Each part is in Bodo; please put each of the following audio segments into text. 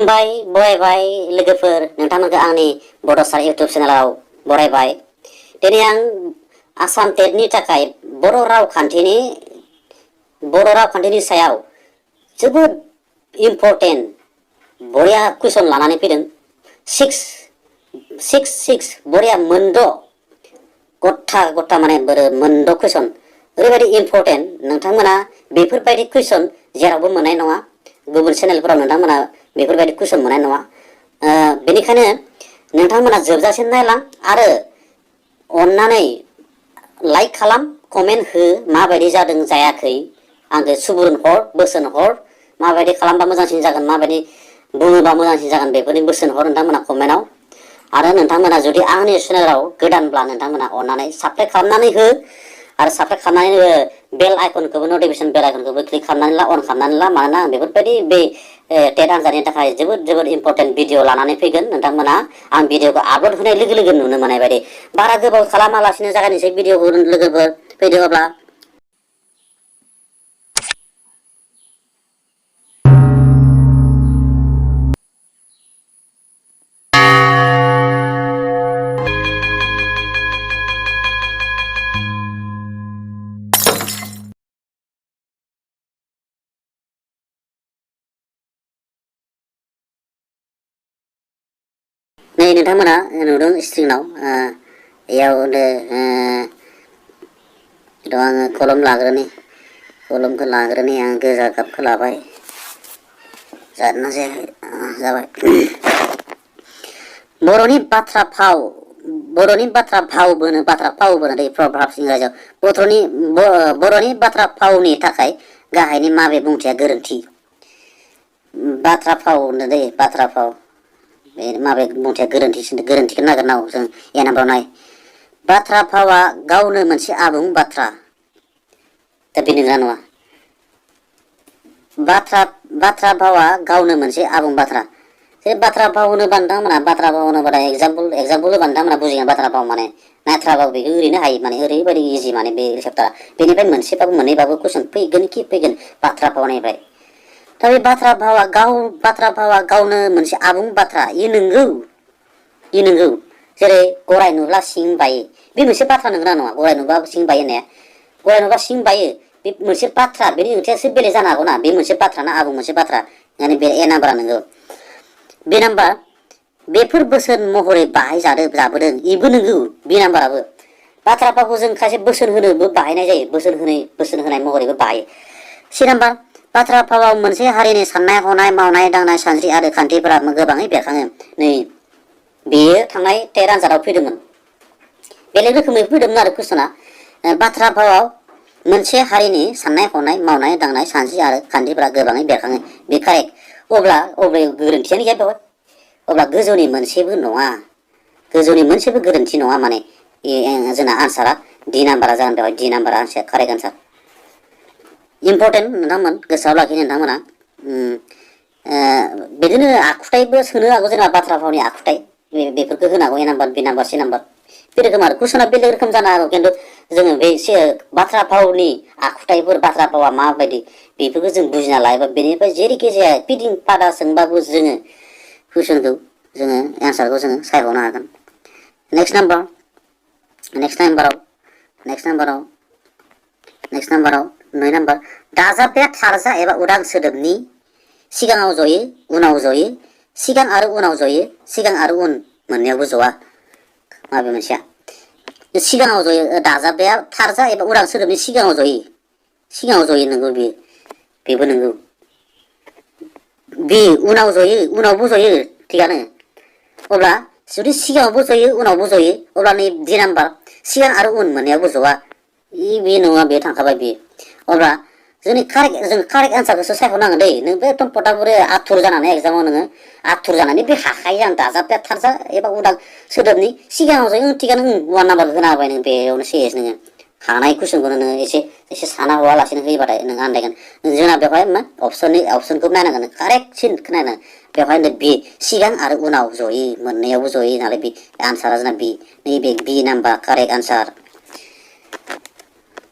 खुलुमबाय बरायबाय लोगोफोर नोंथांमोनखौ आंनि बड'सा इउटुब चेनेलाव बरायबाय। दिनै आं आसाम टेटनि थाखाय बर' रावखान्थिनि सायाव जोबोद इम्परटेन्ट बरिया कुइसन लानानै फैदों। सिक्स बरिया मोनद' गथा माने मोनद' कुइसन ओरैबायदि इम्परटेन्ट नोंथांमोना बेफोरबायदि कुइसन जेरावबो मोननाय नङा। गुबुन चेनेलफोराव नोंथांमोना बेफोरबायदि कुइसन मोननाय नङा। बेनिखायनो नोंथांमोना जोबजासिम नायलां आरो अन्नानै लाइक खालाम, कमेन्ट हो, माबायदि जादों जायाखै आंखौ सुबुरुन हर, बोसोन हर, माबायदि खालामबा मोजांसिन जागोन, माबायदि बुङोबा मोजांसिन जागोन बेफोरनि बोसोन हर नोंथांमोना कमेन्टआव। आरो नोंथांमोना जुदि आंनि चेनेलाव गोदानब्ला नोंथांमोना अन्नानै साबस्क्राइब खालामनानै हो आरो साबस्क्राइब खालामनानै बेल आइकनखौबो नटिफिकेसन बेल आइकनखौबो क्लिक खालामनानै ला, अन खालामनानै ला। मानोना आं बेफोरबायदि बे टेट आनजादनि थाखाय जोबोद इम्परटेन्ट भिडिअ लानानै फैगोन। नोंथांमोना आं भिडिअखौ आपल'ड होनाय लोगो नुनो मोननाय बायदि। बारा गोबाव खालामालासिनो जागायनोसै भिडिअखौ लोगोफोर, फैदो अब्ला। नै नोंथांमोना नुदों स्क्रिनाव इयाव आङो कलमखौ लाग्रोनि आं गोजा गाबखौ लाबाय। जादोंना जायाखै? जाबाय। बर'नि बाथ्रा फावबोनो दै प्रभाब्स इंराजियाव। बर'नि बाथ्रा फावनि थाखाय गाहायनि माबे बुंथिया गोरोन्थि? बाथ्रा फाव होनदों दै, बाथ्रा फाव। बे माबे बुंथिया गोरोन्थिखौ नागिरनांगौ जों ए नाम्बाराव नाय। बाथ्रा फावआ गावनो मोनसे आबुं बाथ्रा। दा बे नंगौना नङा? बाथ्रा फावआ गावनो मोनसे आबुं बाथ्रा। जे बाथ्रा फाव होनोबा नोंथांमोना बाथ्रा फाव होनोबाथाय एगजाम्पोल होबा नोंथांमोना बुजिगोन बाथ्रा फाव माने। नाथ्राबाबो बेखौ ओरैनो हायो माने, ओरैबायदि इजि माने बे रिसेप्टारा। बेनिफ्राय मोनसेबाबो मोननैबाबो कुइसन फैगोन बाथ्रा फावनिफ्राय। दा बे बाथ्रा फावआ गावनो मोनसे आबुं बाथ्रा। इयो नंगौ। जेरै गराय नुब्ला सिं बायो, बे मोनसे बाथ्रा नंगौना नङा? गराय नुब्ला सिं बायो होननाया, गराय नुब्ला सिं बायो बे मोनसे बाथ्रा। बेनि ओंथियासो बेलेग जानो हागौ ना। बे मोनसे बाथ्रा ना आबुं मोनसे बाथ्रा। माने बे ए नाम्बारा नंगौ। बे नाम्बार बेफोर बोसोन महरै जाबोदों, इबो नंगौ। बे नाम्बाराबो बाथ्रा फावखौ जों खायसे बोसोन होनोबो बाहायनाय जायो, बोसोन होनाय महरैबो बाहायो। सि नाम्बार बाथ्रा फावआव मोनसे हारिनि साननाय हनाय, मावनाय दांनाय, सानस्रि आरो खान्थिफोरा गोबाङै बेरखाङो। नै बेयो थांनाय टेट आनजादाव फैदोंमोन, बेलेग रोखोमै फैदोंमोन आरो कुइसना। बाथ्रा फावआव मोनसे हारिनि साननाय हनाय, मावनाय दांनाय, सानस्रि आरो खान्थिफोरा गोबाङै बेरखाङो। बे कारेक्ट। अब्ला गोरोन्थियानो गैया बेवहाय। अब्ला गोजौनि मोनसेबो गोरोन्थि नङा माने। जोंना आनसारा डि नाम्बारा जागोन बेवहाय। डि नाम्बारा आनसार कारेक्ट आनसार। इम्परटेन्ट नोंथांमोन गोसोआव लाखि नोंथांमोना। बिदिनो आखुथायबो सोनो हागौ, जेनेबा बाथ्रा फावनि आखुथाय बेफोरखौ होनो हागौ। ए नाम्बार, बि नाम्बार, सि नाम्बार बे रोखोम आरो कुइसना बेलेग रोखोम जानो हागौ। खिन्थु जोङो बे बाथ्रा फावनि आखुथायफोर, बाथ्रा फावआ माबायदि बेफोरखौ जों बुजिना लायोबा बेनिफ्राय जेरैखि जाया फिदिं फादा सोंबाबो जोङो कुइसनखौ जोङो एन्सारखौ जोङो सायख'नो हागोन। नेक्स्ट नाम्बाराव 9 नाम्बार दाजाबदेर थारजा एबा उदां सोदोबनि सिगाङाव जयो, उनाव जयो, सिगां आरो उनाव जयो, सिगां आरो उन मोननैयावबो जआ। माबे मोनसेया? सिगाङाव जयो। दाजाबदेया थारजा एबा उदां सोदोबनि सिगाङाव जयो नंगौ बेबो नंगौ। बे उनाव जयो, उनावबो जयो, थिगानो। अब्ला जुदि सिगाङावबो जयो, उनावबो जयो, अब्ला नै डि नाम्बार सिगां आरो उन मोननैयावबो जआ। बे नङा, बे थांखाबाय बे। अब्ला जों कारेक्ट एन्सारखौसो सायख'नांगोन दै। नों बे एकदम पटापरि आथुर जानानै एगजामाव नोङो आथुर जानानै बे हाखायो आं दाजाबदेर थारजा एबा उदां सोदोबनि सिगाङाव जयो, थिगानो 1 नाम्बारखौ होना होबाय नों बेयावनो सेस नोङो। हानाय कुइसनखौनो नोङो एसे साना हवालासिनो होयोबाथाय नों आन्दायगोन। जोंना बेवहाय मा अपसनखौ नायनांगोन, कारेक्टसिनखौ नायनांगोन। बेवहाय बि सिगां आरो उनाव जयो, मोननैयावबो जयो नालाय बि आनसारा जोंना बि। नैबे बि नाम्बार कारेक्ट आनसार।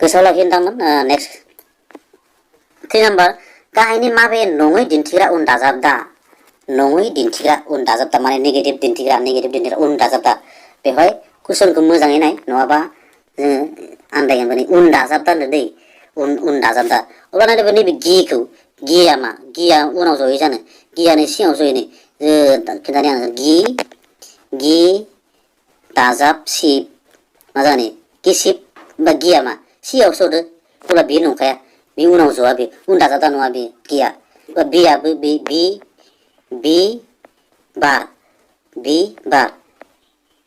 गोसोआव लाखि नोंथांमोन। नेक्स्ट 3 नाम्बार गाहायनि माबे नङै दिन्थिग्रा उन दाजाब दा? नङै दिन्थिग्रा उन दाजाबदा माने नेगेटिभ दिन्थिग्रा उन दाजाबदा बेवहाय कुइसनखौ मोजाङै नाय नङाबा जोङो आन्दायगोन माने उन दाजाबदा होनदों दै उन दाजाबदा अब्ला नायदो नैबे गिखौ गिया मा गिया उनाव जयै जानो गियानो सिगाङाव जयै नै खिन्थानि आं गि दाजाब सिब मा जानो गिसिब बा गिया मा सियाव सोदो अब्ला बे नंखाया बे उनाव जआ बे उन दाजाबदा नङा बे गिया बियाबो बि बार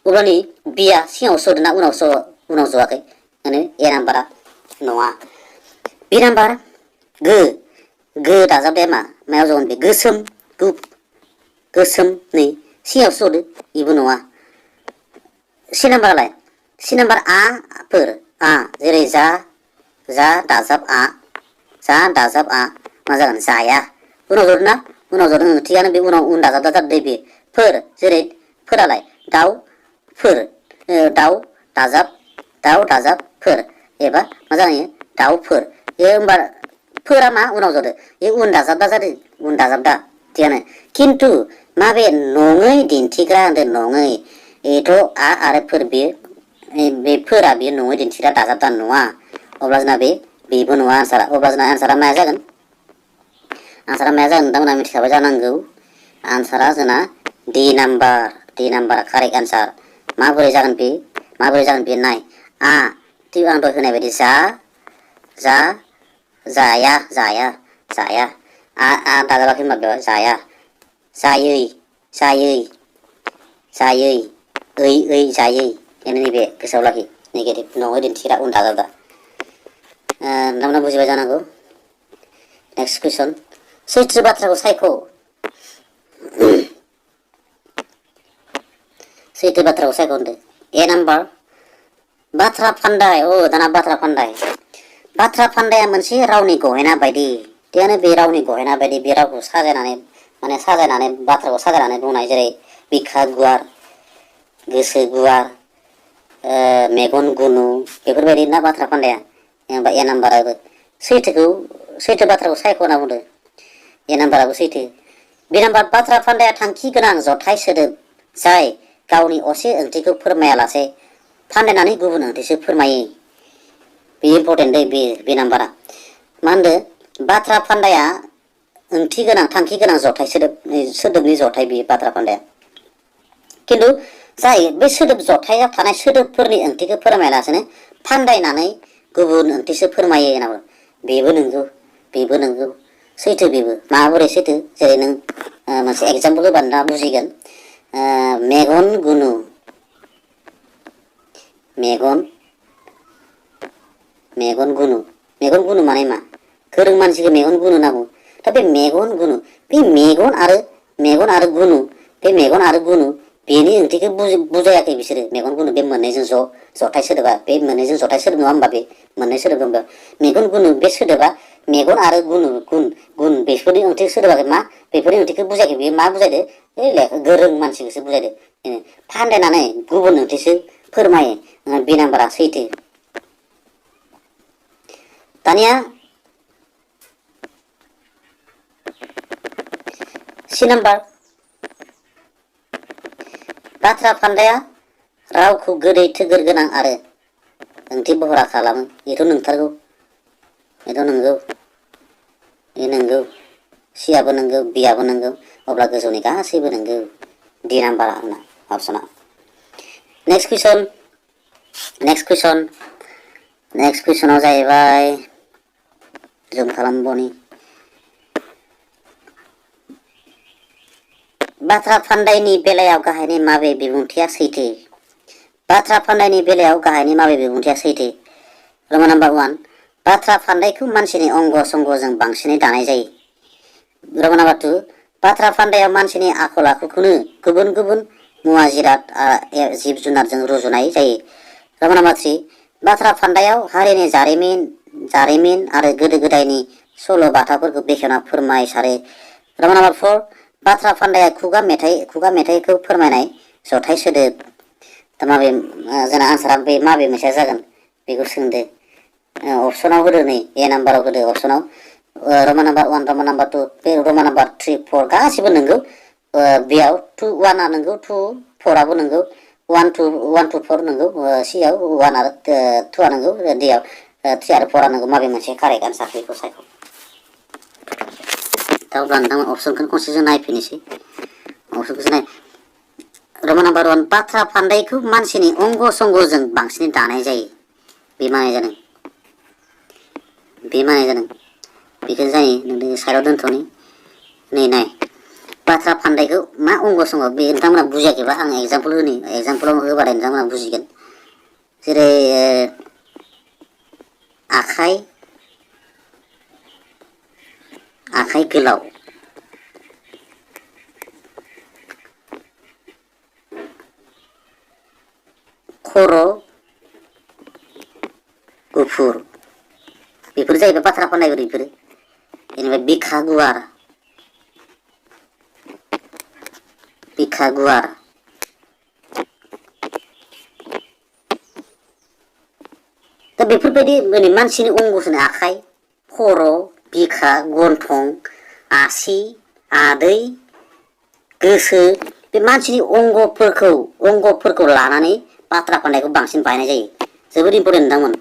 अब्लानि बिया सिगाङाव सोदोना उनाव जआखै माने ए नाम्बारा नङा बि नाम्बार गो दाजाबदाया मायाव जगोन बे गोसोम नै सिगाङाव सोदो बेबो नङा सि नाम्बारालाय सि नाम्बार आ जेरै जा दाजाब आ मा जागोन जाया उनाव जदों ना उनाव जदों थिगानो बे उनाव उन दाजाबदा जादों बे जेरै फोरालाय दाउ दाजाब फोर एबा मा जायो दाउफोर बे होमबा फोरा मा उनाव जादों बे उन दाजाबदा जादों उन दाजाबदा थिगानो खिन्थु माबे नङै दिन्थिग्रा होनदों नङै बेथ' आरो फोर बे फोरा बेयो नङै दिन्थिग्रा दाजाबदा नङा अब्ला जोंना बेबो नङा आन्सारा अब्ला जोंना आन्सारा माया जागोन नोंथांमोना मिथिखाबाय जानांगौ आन्सारा जोंना डि नाम्बार कारेक्ट आन्सार माबोरै जागोन बे नाय आं दहाय होनाय बायदि जाया दाजाबाखै होनबा बेयाव जायै जायै नैबे गोसोआव लाखि नेगेटिभ नङै दिन्थिग्रा उन दाजाबदा नोंथांमोना बुजिबाय जानांगौ नेक्स्ट कुइसन सैथो बाथ्राखौ सायख' सैथो बाथ्राखौ सायख' होनदो ए नाम्बार बाथ्रा फान्दाय दाना बाथ्रा फान्दाया मोनसे रावनि गहेना बायदि थिगानो बे रावनि गहेना बायदि बे रावखौ साजायनानै बाथ्राखौ साजायनानै बुंनाय जेरै बिखा गुवार गोसो गुवार मेगन गुनु बेफोरबायदि ना बाथ्रा फान्दाया ए नाम्बाराबो सैथो बाथ्राखौ सायख' होनना बुंदों ए नाम्बाराबो सैथो बे नाम्बार बाथ्रा फान्दाया थांखि गोनां जथाय सोदोब जाय गावनि असे ओंथिखौ फोरमायालासे फान्दायनानै गुबुन ओंथिसो फोरमायो बे इम्पर्टेन्ट दै बे नाम्बारा मा होनदों बाथ्रा फान्दाया ओंथि गोनां थांखि गोनां जथाय सोदोबनि जथाय बे बाथ्रा फान्दाया खिन्थु जाय बे सोदोब जथायाव थानाय सोदोबफोरनि ओंथिखौ फोरमायालासेनो फान्दायनानै गुबुन ओंथिसो फोरमायो होनाबो बेबो नंगौ सैथो बेबो माबोरै सैथो जेरै नों मोनसे एगजाम्पोल होबानो दा बुजिगोन मेगन गुनु माने मा गोरों मानसिखौ मेगन गुनु होनना बुङो दा बे मेगन आरो गुनु बे मेगन आरो गुनु बेनि ओंथिखौ बुजायाखै बिसोरो मेगन गुनु बे मोननैजों जथाय सोदोबा बे मोननैजों जथाय सोदोब नङा होमबा बे मोननै सोदोब दं मेगन गुनु बे सोदोबा मेगन आरो गुन बेफोरनि ओंथि सोदोबाखै मा बेफोरनि ओंथिखौ बुजायाखै बेयो मा बुजायदो गोरों मानसिखौसो बुजायदो फान्दायनानै गुबुन ओंथिसो फोरमायो बे नाम्बारा सैथो दानिया सि नाम्बार बाथ्रा फान्दाया रावखौ गोदै थोगोर गोनां आरो ओंथि बहरा खालामो बेथ' नंथारगौ बे नंगौ सियाबो नंगौ बियाबो नंगौ अब्ला गोजौनि गासैबो नंगौ डि नाम्बारा आंना अपसना नेक्स्ट कुइसनाव जाहैबाय जुम खालामबनि बाथ्रा फान्दायनि बेलायाव गाहायनि माबे बिबुंथिया सैथो रोमा नाम्बार 1 बाथ्रा फान्दायखौ मानसिनि अंग संगजों बांसिनै दानाय जायो रोमा नाम्बार 2 बाथ्रा फान्दायाव मानसिनि आखल आखुखौनो गुबुन गुबुन मुवा जिराद जिब जुनारजों रुजुनाय जायो रोमा नाम्बार 3 बाथ्रा फान्दायाव हारिनि जारिमिन आरो गोदो गोदायनि सल' बाथाफोरखौ बेखेवना फोरमायसारो रोमा नाम्बार 4 बाथ्रा फान्दाया खुगा मेथाइखौ फोरमायनाय जथाय सोदोब दा माबे जोंना आन्सारा बे माबे मोनसेया जागोन बेखौ सोंदो अपसनाव होदो नै ए नाम्बाराव होदो अपसनाव रोमा नाम्बार 1 रोमा नाम्बार 2 बे रोमा नाम्बार 3 4 गासिबो नंगौ बेयाव 2 1 आ नंगौ 2 4 आबो नंगौ 1 2 4 नंगौ सियाव 1 आरो 2 आ नंगौ डियाव 3 आरो 4 आ नंगौ माबे मोनसे कारेक्ट आन्सार बेखौ सायख'। दा अब्ला नोंथांमोन अपसनखौ खनसे जों नायफिननोसै अपसनखौ नाय रमान नाम्बार 1 बाथ्रा फान्दायखौ मानसिनि अंग संगजों बांसिनै दानाय जायो बे माने जादों बेखौ जायो नोंथां साइडआव दोनथ'नि नै नाय बाथ्रा फान्दायखौ मा अंग संग बे नोंथांमोना बुजियाखैबा आं एग्जाम्पल होनि एग्जाम्पलाव होबाथाय नोंथांमोना बुजिगोन जेरै आखाइ गोलाव खर' गुफुर बेफोर जाहैबाय बाथ्रा फान्दायफोर बेफोरो जेनेबा बिखा गुवार दा बेफोरबायदि मानसिनि अंगसोनो आखाइ खर' बिखा गन्थं आसि आदै गोसो बे मानसिनि अंगफोरखौ लानानै बाथ्रा फान्दायखौ बांसिन बाहायनाय जायो जोबोद इम्परटेन्ट नोंथांमोन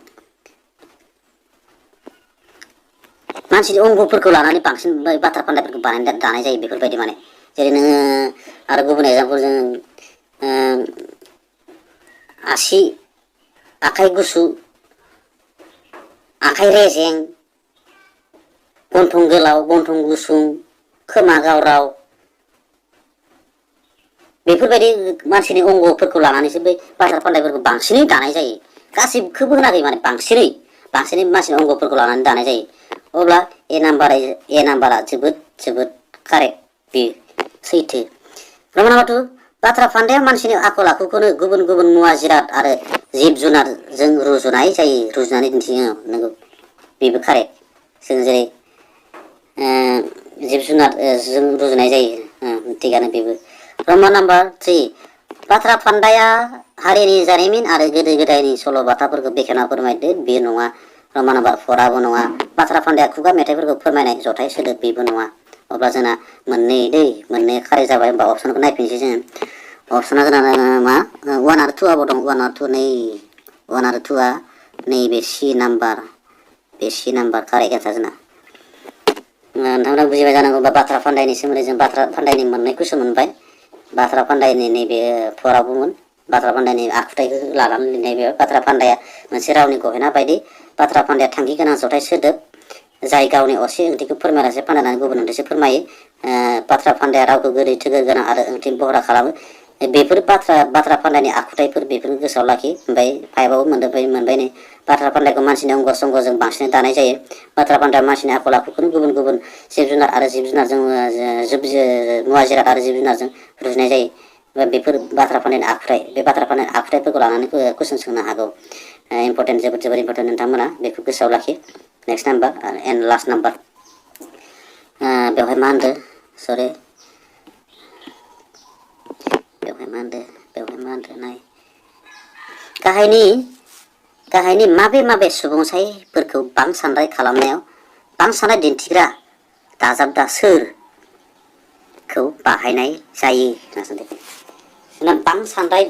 मानसिनि अंगफोरखौ लानानै बांसिन बाथ्रा फान्दायफोरखौ दानाय जायो बेफोरबायदि माने जेरै नोङो आरो गुबुन एग्जाम्पल जों आखाइ गुसु आखाइ रेजें गन्थं गोलाव गन्थं गुसुं खोमा गावराव बेफोरबायदि मानसिनि अंगफोरखौ लानानैसो बै बाथ्रा फान्दायफोरखौ बांसिनै दानाय जायो गासिबखौबो होनाखै माने बांसिनै मानसिनि अंगफोरखौ लानानै दानाय जायो अब्ला ए नाम्बारा जोबोद कारेक्ट बेयो सैथो रमान नाम्बार 2 बाथ्रा फान्दाया मानसिनि आखल आखुखौनो गुबुन गुबुन मुवा जिराद आरो जिब जुनारजों रुजुनानै दिन्थियो नंगौ बेबो कारेक्ट जों जेरै जिब जुनारजों रुजुनाय जायो थिगानो बेबो रमान नाम्बार 3 बाथ्रा फान्दाया हारिनि जारिमिन आरो गोदो गोदायनि सल' बाथाफोरखौ बेखेवना फोरमायदो बे नङा रमान नाम्बार 4 आबो नङा बाथ्रा फान्दाया खुगा मेथाइफोरखौ फोरमायनाय जथाय सोदोब बेबो नङा अब्ला जोंना मोननै कारेक्ट जाबाय होमबा अपसनखौ नायफिनसै जोङो अपसना जोंना मा 1 आरो 2 आबो दं 1 आरो 2 आ नैबे सि नाम्बार कारेक्ट एन्सार जोंना नोंथांमोना बुजिबाय जानांगौ बाथ्रा फान्दायनि सोमोन्दै जों बाथ्रा फान्दायनि मोननै कुइसन मोनबाय बाथ्रा फान्दायनि नैबे फरावबोमोन बाथ्रा फान्दायनि आखुथायखौ लानानै लिरनाय बे बाथ्रा फान्दाया मोनसे रावनि गहेना बायदि बाथ्रा फान्दाया थांखि गोनां जथाय सोदोब जाय गावनि असे ओंथिखौ फोरमायालासे फान्दायनानै गुबुन ओंथिसो फोरमायो बाथ्रा फान्दाया रावखौ गोदै थोगोर गोनां आरो ओंथि बहरा खालामो बेफोर बाथ्रा फान्दायनि आखुथायफोर बेफोरखौ गोसोआव लाखि ओमफ्राय फाइभआवबो मोनबाय नै बाथ्रा फान्दायखौ मानसिनि अंग संगजों बांसिनै दानाय जायो बाथ्रा फान्दाया मानसिनि आखल आखुखौनो गुबुन गुबुन जिब जुनार आरो जिब जुनारजों मुवा जिराद आरो जिब जुनारजों रुजुनाय जायो बेफोर बाथ्रा फान्दायनि आखुथाय बे बाथ्रा फान्दायनि आखुथायफोरखौ लानानै कुइसन सोंनो हागौ इम्परटेन्ट जोबोद इम्परटेन्ट नोंथांमोना बेखौ गोसोआव लाखि next number and last number बेवहाय मा होनदो सरि बेवहाय मा होनदो नाय गाहायनि माबे सुबुंसाइफोरखौ बांसाननाय खालामनायाव बांसाननाय दिन्थिग्रा दाजाबदा सोरखौ बाहायनाय जायो जोंना बांसाननाय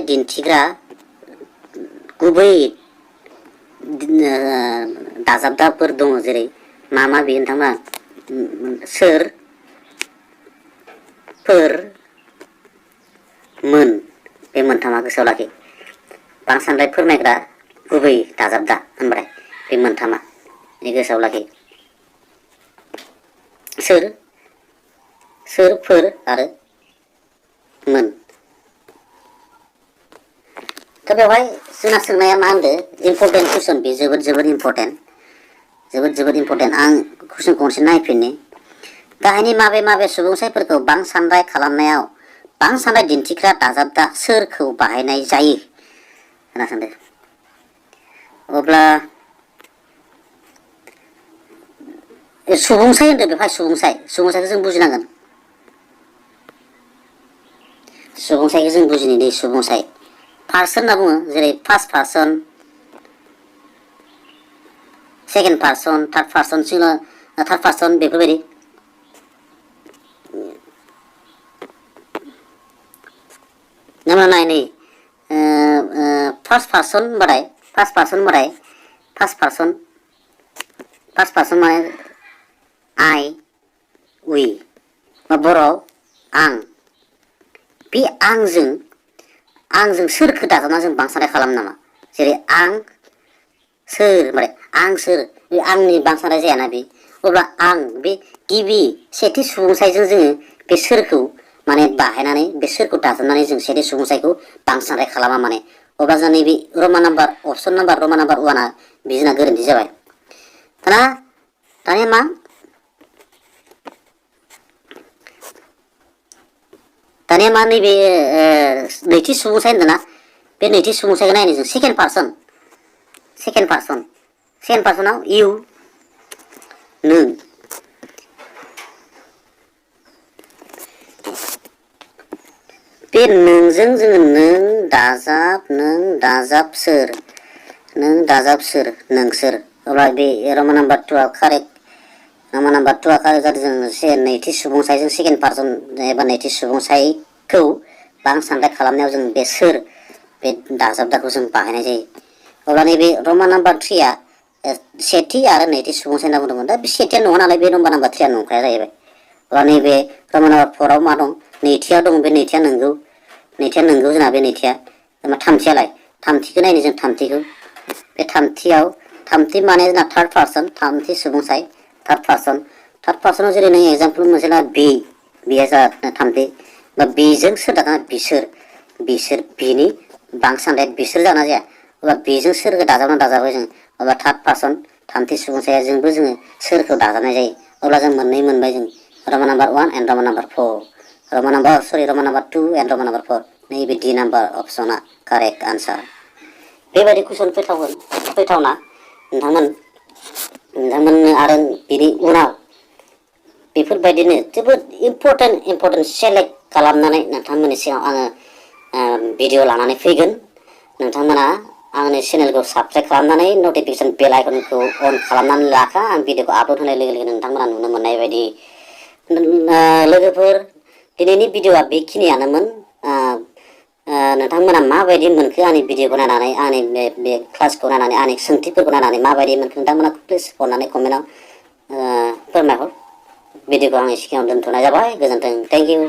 दिन्थिग्रा गुबै दाजाबदाफोर दङ जेरै मा बे नोंथांमोना सोर मोन बे मोनथामा गोसोआव लाखि बांसाननाय फोरमायग्रा गुबै दाजाबदा होनबाय बे मोनथामा गोसोआव लाखि सोर आरो मोन दा बेवहाय जोंना सोंनाया मा होनदो इम्परटेन्ट कुइसन बे जोबोद इम्परटेन्ट आं कुइसनखौ खनसे नायफिननि गाहायनि माबे सुबुंसाइफोरखौ बांसाननाय खालामनायाव बांसाननाय दिन्थिग्रा दाजाबदा सोरखौ बाहायनाय जायो खोनासंदो अब्ला सुबुंसाइ होनदो बेवहाय सुबुंसाइखौ जों बुजिनांगोन सुबुंसाइखौ जों बुजिनो दे सुबुंसाइ पार्सन होनना बुङो जेरै first person second person third person बेफोरबायदि नामा नाय नै फार्स्ट पार्सन बाथाय फार्स्ट पार्सन माने आइ उइ बा बर'आव आं बे आंजों सोरखौ दाजाबना जों बांसानाय खालामो नामा जेरै आं सोर माने आं सोर बे आंनि बांसानाय जायाना बे अब्ला आं बे गिबि सेथि सुबुंसायजों जोङो बे सोरखौ माने बाहायनानै बे सोरखौ दाजाबनानै जों सेथि सुबुंसायखौ बांसानाय खालामा माने अब्ला जों नैबे रमान नाम्बार अपसन नाम्बार रमान नाम्बार 1आ बिजोंना गोरोन्थि जाबाय दानिया मा नैबे नैथि सुबुंसाय होनदोंना बे नैथि सुबुंसायखौ नायनो जों सेकेन्ड पार्सनाव इउ नों बे नोंजों जोङो नों दाजाब सोर नोंसोर अब्ला बे रमान नाम्बार 2आ कारेक्ट रमान नाम्बार 2आ कारेक्ट जादों जों नैथि सुबुंसायजों सेकेन्ड पार्सन एबा नैथि सुबुंसायखौ बांसानदाय खालामनायाव जों बे सोर बे दाजाबदाखौ जों बाहायनाय जायो अब्ला नैबे रमान नाम्बार 3आ सेथि आरो नैथि सुबुंसाय होनना बुंदोंमोन दा बे सेथिया नङा नालाय बे रमान नाम्बार 3आ नंखाया जाहैबाय अब्ला नैबे रमान नाम्बार 4आव मा दं नैथिया दं बे नैथिया नंगौ जोंना बे नैथिया थामथियालाय थामथिखौ नायनो जों थामथिखौ बे थामथि माने जोंना थार्ड पार्सन थामथि सुबुंसाय थार्ड पार्सनाव जेरै नों एग्जाम्पल मोनसे ला बिया जादों थामथि बा बेजों सोर दाजाना बिसोर बिनि बांसानदाय बिसोर जाना जाया अब्ला बेजों सोरखौ दाजाबाय जों अब्ला थार्ड पार्सन थामथि सुबुंसाया जोंबो जोङो सोरखौ दाजाबनाय जायो अब्ला जों मोनबाय जों Roman number 1 and Roman number 4 Roman number 2 and Roman number 4 नैबे D नाम्बार अपसना कारेक्ट आन्सार बेबायदि कुइसन फैथावना नोंथांमोननो आरो बिनि उनाव बेफोरबायदिनो जोबोद इम्परटेन्ट सेलेक्ट खालामनानै नोंथांमोननि सिगाङाव आङो भिडिअ लानानै फैगोन नोंथांमोना आंनि चेनेलखौ साबस्क्राइब खालामनानै नटिफिकेसन बेल आइकनखौ अन खालामनानै लाखा आं भिडिअखौ आपल'ड होनाय लोगो लोगो नोंथांमोना नुनो मोननाय बायदि लोगोफोर दिनैनि भिडिअआ बेखिनियानोमोन नोंथांमोना माबायदि मोनखो आंनि भिडिअखौ नायनानै आंनि बे क्लासखौ नायनानै आंनि सोंथिफोरखौ नायनानै माबायदि मोनखो नोंथांमोना प्लिज अननानै कमेन्टआव फोरमायहर भिडिअखौ आंनि सिगाङाव दोनथ'नाय जाबाय गोजोन्थों थेंक इउ